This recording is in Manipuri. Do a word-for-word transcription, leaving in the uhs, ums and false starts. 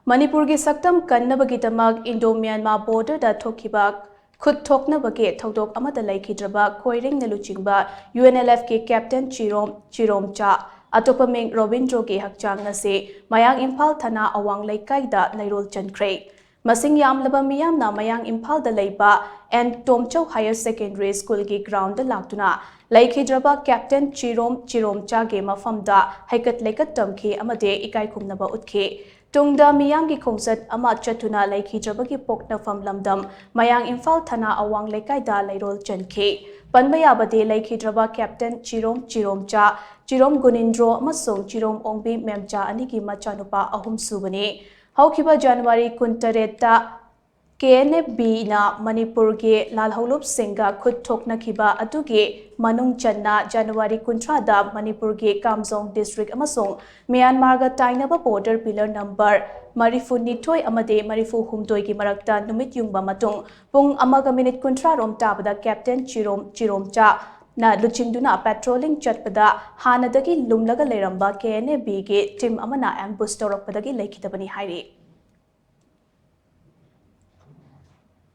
ꯃꯅꯤꯄꯨꯔꯒꯤ ꯁꯛꯇꯝ ꯀꯟꯅꯕꯒꯤꯗꯃꯛ ꯏꯟꯗꯣ ꯃ꯭ꯌꯥꯟꯃꯥꯔ ꯕꯣꯔꯗꯔꯗ ꯊꯣꯛꯈꯤꯕ ꯈꯨꯠ ꯊꯣꯛꯅꯕꯒꯤ ꯊꯧꯗꯣꯛ ꯑꯃꯗ ꯂꯩꯈꯤꯗ꯭ꯔꯕ ꯈꯣꯏꯔꯤꯡꯅ ꯂꯨꯆꯤꯡꯕ ꯌꯨ ꯑꯦꯟ ꯑꯦꯜ ꯑꯦꯐꯀꯤ ꯀꯦꯞꯇꯦꯟ ꯆꯤꯔꯣꯝ ꯆꯤꯔꯣꯝꯆꯥ, ꯑꯇꯣꯞꯄ ꯃꯤꯡ ꯔꯣꯕꯤꯟꯗ꯭ꯔꯣꯒꯤ ꯍꯛꯆꯥꯡ ꯉꯁꯤ ꯃꯌꯥꯡ ꯏꯝꯐꯥꯜ ꯊꯅꯥ ꯑꯋꯥꯡ ꯂꯩꯀꯥꯏꯗ ꯂꯩꯔꯣꯜ ꯆꯟꯈ꯭ꯔꯦ꯫ ꯃꯁꯤꯡ ꯌꯥꯝꯂꯕ ꯃꯤꯌꯥꯝꯅ ꯃꯌꯥꯡ ꯏꯝꯐꯥꯜꯗ ꯂꯩꯕ ꯑꯦꯟ ꯇꯣꯝꯆꯧ ꯍꯥꯌꯔ ꯁꯦꯀꯦꯟꯗꯔꯤ ꯁ꯭ꯀꯨꯜꯒꯤ ꯒ꯭ꯔꯥꯎꯟꯗ ꯂꯥꯛꯇꯨꯅ ꯂꯩꯈꯤꯗ꯭ꯔꯕ ꯀꯦꯞꯇꯦꯟ ꯆꯤꯔꯣꯝ ꯆꯤꯔꯣꯝꯆꯥꯒꯤ ꯃꯐꯝꯗ ꯍꯩꯀꯠ ꯂꯩꯀꯠ ꯇꯝꯈꯤ ꯑꯃꯗꯤ ꯏꯀꯥꯏ ꯈꯨꯝꯅꯕ ꯎꯠꯈꯤ꯫ ꯇꯨꯡꯗ ꯃꯤꯌꯥꯝꯒꯤ ꯈꯣꯡꯆꯠ ꯑꯃ ꯆꯠꯇꯨꯅ ꯂꯩꯈꯤꯗ꯭ꯔꯕꯒꯤ ꯄꯣꯛꯅꯐꯝ ꯂꯝꯗꯝ ꯃꯌꯥꯡ ꯏꯝꯐꯥꯜ ꯊꯅꯥ ꯑꯋꯥꯡ ꯂꯩꯀꯥꯏꯗ ꯂꯩꯔꯣꯜ ꯆꯟꯈꯤ꯫ ꯄꯟꯕ ꯌꯥꯕꯗꯤ, ꯂꯩꯈꯤꯗ꯭ꯔꯕ ꯀꯦꯞꯇꯦꯟ ꯆꯤꯔꯣꯝ ꯆꯤꯔꯣꯝꯆꯥ, ꯆꯤꯔꯣꯝ ꯒꯨꯅꯤꯟꯗ꯭ꯔꯣ ꯑꯃꯁꯨꯡ ꯆꯤꯔꯣꯝ ꯑꯣꯡꯕꯤ ꯃꯦꯝꯆꯥ ꯑꯅꯤꯒꯤ ꯃꯆꯥꯅꯨꯄꯥ ꯑꯍꯨꯝꯁꯨꯕꯅꯤ꯫ ꯍꯧꯈꯤꯕ ꯖꯅꯋꯥꯔꯤ ꯀꯨꯟꯇꯔꯦꯠꯇ ꯀꯦ ꯑꯦꯟ ꯑꯦꯐ ꯕꯤꯅ ꯃꯅꯤꯄꯨꯔꯒꯤ ꯂꯥꯜꯍꯧꯂꯨꯞꯁꯤꯡꯒ ꯈꯨꯠ ꯊꯣꯛꯅꯈꯤꯕ ꯑꯗꯨꯒꯤ ꯃꯅꯨꯡ ꯆꯟꯅ ꯖꯅꯋꯥꯔꯤ ꯀꯨꯟꯊ꯭ꯔꯥꯗ ꯃꯅꯤꯄꯨꯔꯒꯤ ꯀꯥꯝꯖꯣꯡ ꯗꯤꯁꯇ꯭ꯔꯤꯛ ꯑꯃꯁꯨꯡ ꯃ꯭ꯌꯥꯟꯃꯥꯔꯒ ꯇꯥꯏꯅꯕ ꯕꯣꯔꯗꯔ ꯄꯤꯂꯔ ꯅꯝꯕꯔ ꯃꯔꯤꯐꯨ ꯅꯤꯊꯣꯏ ꯑꯃꯗꯤ ꯃꯔꯤꯐꯨ ꯍꯨꯝꯗꯣꯏꯒꯤ ꯃꯔꯛꯇ ꯅꯨꯃꯤꯠ ꯌꯨꯡꯕ ꯃꯇꯨꯡ ꯄꯨꯡ ꯑꯃꯒ ꯃꯤꯅꯤꯠ ꯀꯨꯟꯊ꯭ꯔꯥ ꯔꯣꯝ ꯇꯥꯕꯗ ꯀꯦꯞꯇꯦꯟ ꯆꯤꯔꯣꯝ ꯆꯤꯔꯣꯝꯆꯥ ꯅ ꯂꯨꯆꯤꯡꯗꯨꯅ ꯄꯦꯇ꯭ꯔꯣꯂꯤꯡ ꯆꯠꯄꯗ ꯍꯥꯟꯅꯗꯒꯤ ꯂꯨꯝꯂꯒ ꯂꯩꯔꯝꯕ ꯀꯦ ꯑꯦꯟ ꯑꯦ ꯕꯤꯒꯤ ꯇꯤꯝ ꯑꯃꯅ ꯑꯦꯝꯕꯨꯁ ꯇꯧꯔꯛꯄꯗꯒꯤ ꯂꯩꯈꯤꯗꯕꯅꯤ ꯍꯥꯏꯔꯤ꯫